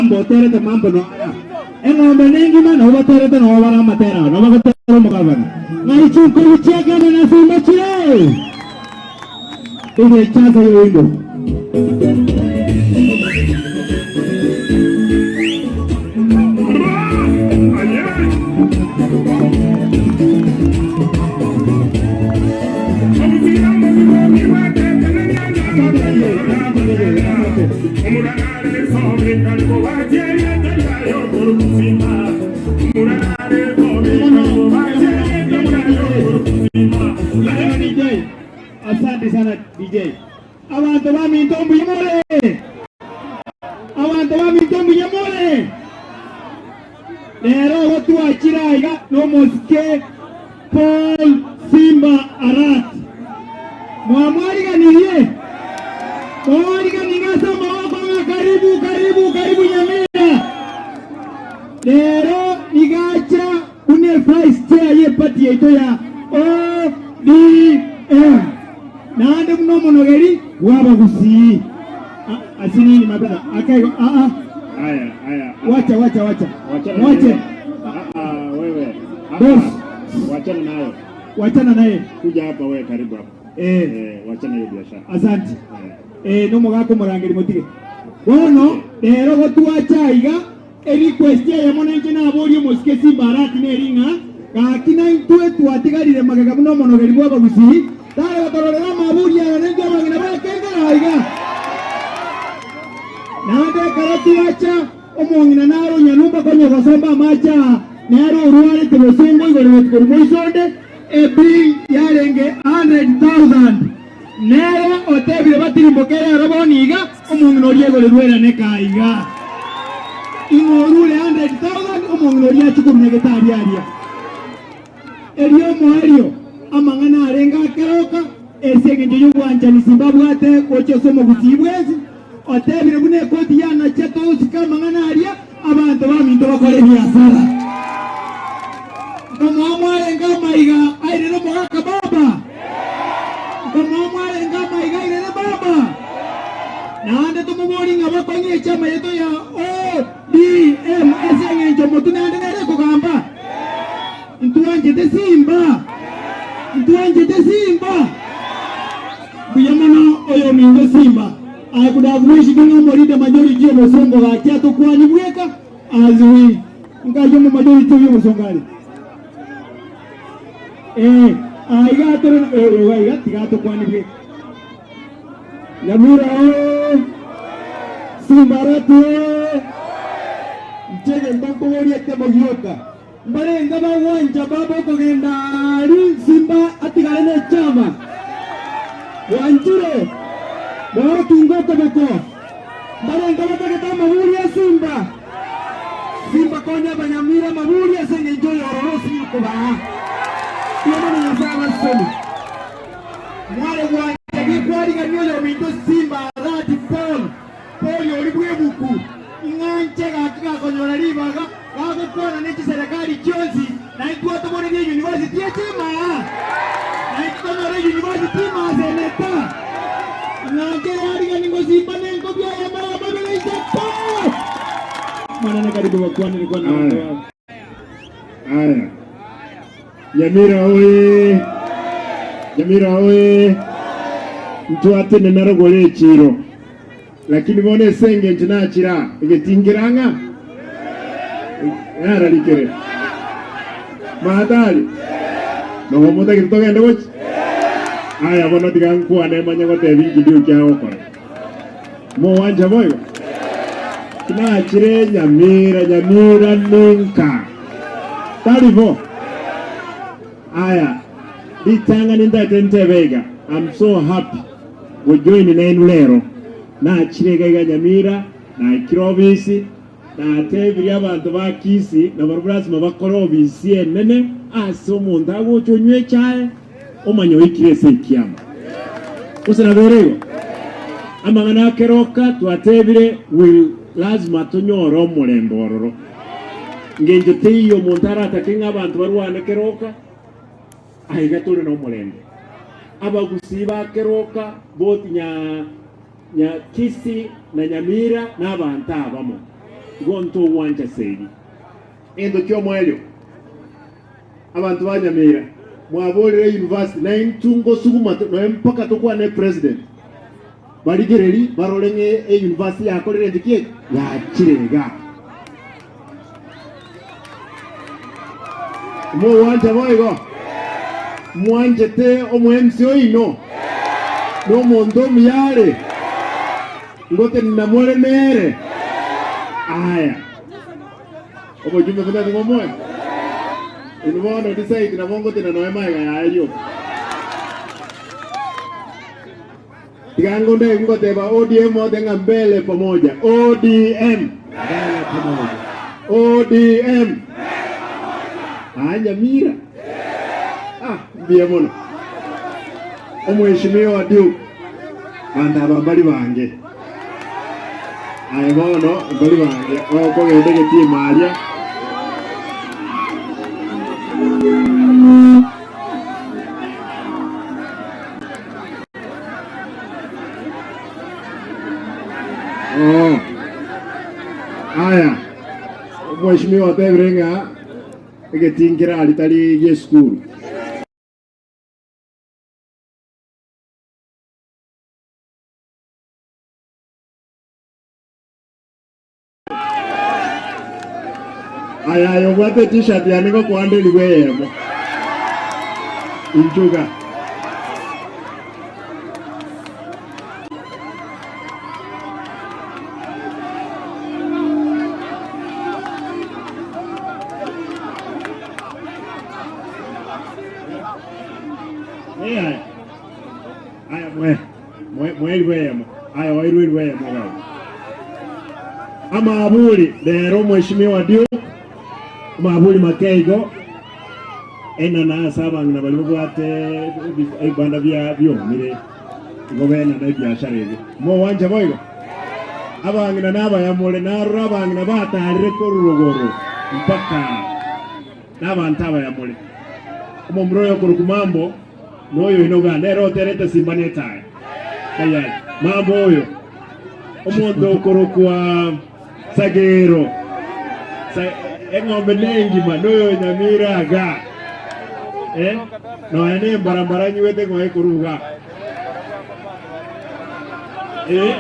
Mambo oterete mambo no aya. Eng'ombe nengima nabo baterete nabo bare amatera ao, nabo bagotera omogabana. Ng'ai chinkobi chia gavana Simba chire? Ere chance yo wimbo. Asante sana DJ. Abanto baminto mbuya more? Abanto baminto mbuya more? Rero ogo twachire aiga nomosike Paul Simba Arati. Mwamwariganirie? Mwariganirie ase amaboko ng'a karibu karibu karibu Nyamira. Rero igacha buna evice chair y'eparty yaito ya ODM. Naende buna omonogeri bw'abagusii. Ah, asinini my brother. Akaigo ah ah. Haya, haya. Wacha wacha wacha. Wachana Mwache. nayo. Ah, ah, wewe. Ah, Boss. ah. Wachana nayo. Wachana naye. Kuja hapa wewe, karibu hapa. Eh, Eh, wachana hiyo biashara. asante. Eh. Eh, nomogaka omorangeri motige. Bono rero gotwacha iga erequest eyemo nainche naborie omosike Simba Arati neri ng'a gaki naintwe twatigarire magega buna omonogeri bw'abagusii tare gotororera amaburi aya naintwe abang'ina bakengera iga. Naende ekero twacha omong'ina nare onyanumba konya gosomba amache aa nere orwarete bosongo igoro rituko rimo isonde ebill yarenge 100,000 nere otebire batirimboke rero bono iga omong'ina oria igorerwe erane kaa iga. Ing'o orure 100,000 omong'ina oria achie korwa nyagetari aria. Erio omoerio amang'ana arenge akeroka ase engencho y'obwanchani simbabwate gochia ase omogusii bwensi, otebire buna ekoti yanacha tosike amang'ana aria abanto baminto bakore ebiasara. Nkomoa mwarenge amaiga airere omogaka baba? Nkomoa mwarenge amaiga airere baba? Naende tomoborie ng'a bakong'e echama yaito ya ODM ase engencho omotwe naende nere ekogamba. Ntwanchete Simba! Ntwanchete Simba! Mbuya mono oyominto Simba. I could have wished ng'a omorida majority obosongo gaki atokwani bweka as we nkache omo majority oyo obosongo are. Eh, aiga atore na oyo iga iga tiga atokwani bweka. Nyamira oye! Simba Arati oye! Inche egento nkoboria ekemo gioka. Mbarenge bagwancha baba okogenda aria Simba atigare nechama. Bwanchire? Mworokinge okoboko. Mbarenge batagete amaburi a Simba. Simba konya abanyamira amaburi ase engencho oyororo osinyire kobaa. Tiga mono Nyasae abasesenie. Mware gwancha gikwarigania oyominto Simba Arati Paul. Paul oria bw'ebuku, ing'anche gaki gakonyora ribaga gagokwana ne chiserekari chionsi, na intwe atoborerie eyunivasiti eche imaa, na intwe tonyore eyunivasiti imaa seneta. Ing'anche yarigani ngosimba nenkobi eyemo eyemo ibere isato. Manene karibu bakwanire kwana abanto Aya. babo. Aya. Nyamira oye! Nyamira oye! Ntwatenena rogoro echiro, lakini bono ase engencho nachire aa, egetingera ng'a nararikere mahatari nogo motagete togende gochia? Aya bono tiga nkwane manye gotebia inki ndioki agokora. Mowancha boigo? Tinachire Nyamira, Nyamira ninka. Tari bo? Aya, ritang'ani ntagete ntebe iga, I'm so happy gojoin nainwe rero. Nachire iga iga Nyamira, naikire ofisi, natebirie abanto ba Kisii nabarabwo lasima bakore ofisi enene ase omonto agocha onywe echae, Omanye oikire ase ekiama. Gose nabere igo? Amang'ana a keroka twatebire will lazima tonyore omorembe ororo. Ngencho teiyo omonto aratake ng'a abanto barwane keroka, aiga tore nomorembe. Abagusii ba keroka both nya nya Kisii na Nyamira na abanto abamo. Igo ntogwancha segi. Egento ki'omoerio, abanto ba Nyamira, mwaborire university, na intwe ngosuguma noe mpaka tokwane president, barigereri barore ng'a e university yakorire ento ki eke? Yachire igaa. Mogwancha boigo? Mwanchete omo MC oino? Nomonto omuya are? Ngotenena more nere? Aya. Omochumbe buna nigo omoe? Inwe bono decide nabo ngotenena noe magega yaye rioka. Tiga ngonde ngoteba ODM ote ng'a mbele pamoja. ODM. Mbele pamoja. ODM. Aa Nyamira. Ah, mbuya mono. Omweshimiwa Duke. Banto aba mbari bange. Aye bono mbari bange. Okogenda egetima aria. Oh. Aya, omweshimiwa otebire ng'a egetinkera aria tari gie esukuru. Aya aye obwate e-t-shirt yane ngokoa nderiwe eyemo. Inchuga. Aya. Aya mwe. Mwe mwerwe eyemo. Aya oirwe erwe eyemo gao. Amaburi rero omweshimiwa Duke amaburi makeigo enana ase abang'ina baria babwate ebibanda bia biomire igo benana ebiashara ebio. Mogwancha boigo? Abang'ina nabayamore narora abang'ina batarire korwa rogoro mpaka nabanto abayamore. Omomura oyo okorokwa Mambo noyo oino iga nere oterete simba netaya. Tayari. Mambo oyo. Omonto okorokwa Sagero, eng'ombe nengima noyo Nyamira iga, eh, nonya nembarambara nywete ng'o ekoruga. Eh,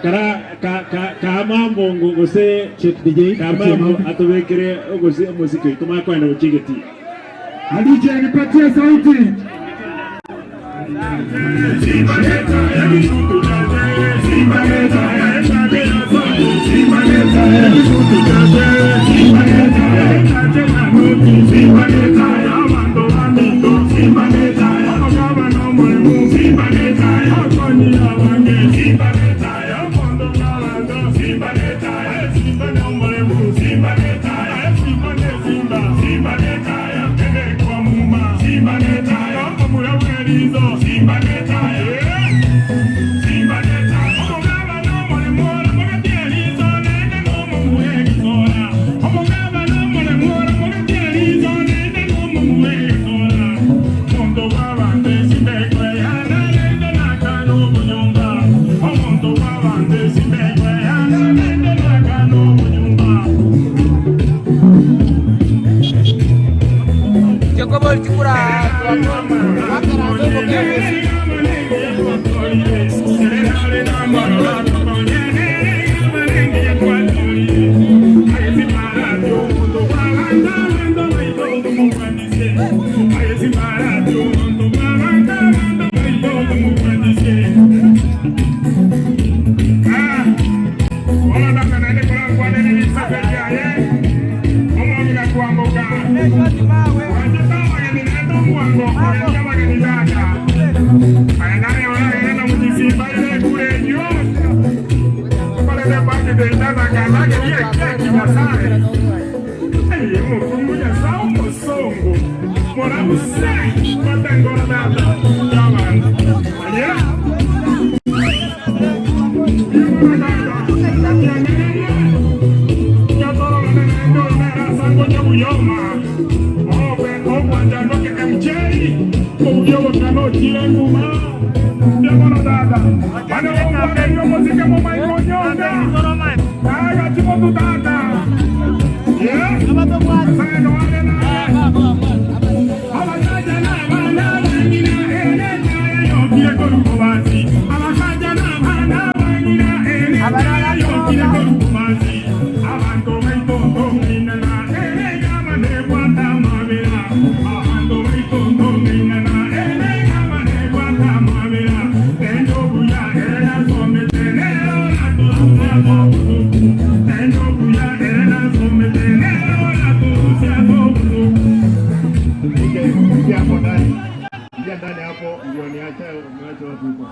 kara ka ka kamambongo gose Check DJ. kamambo atobekere ogosi omosiki oito tomanye koenda gochia egetii. DJ nipatie sauti. Ingia hapo ndani. Ingia ndani hapo ndio niache niache watu huko.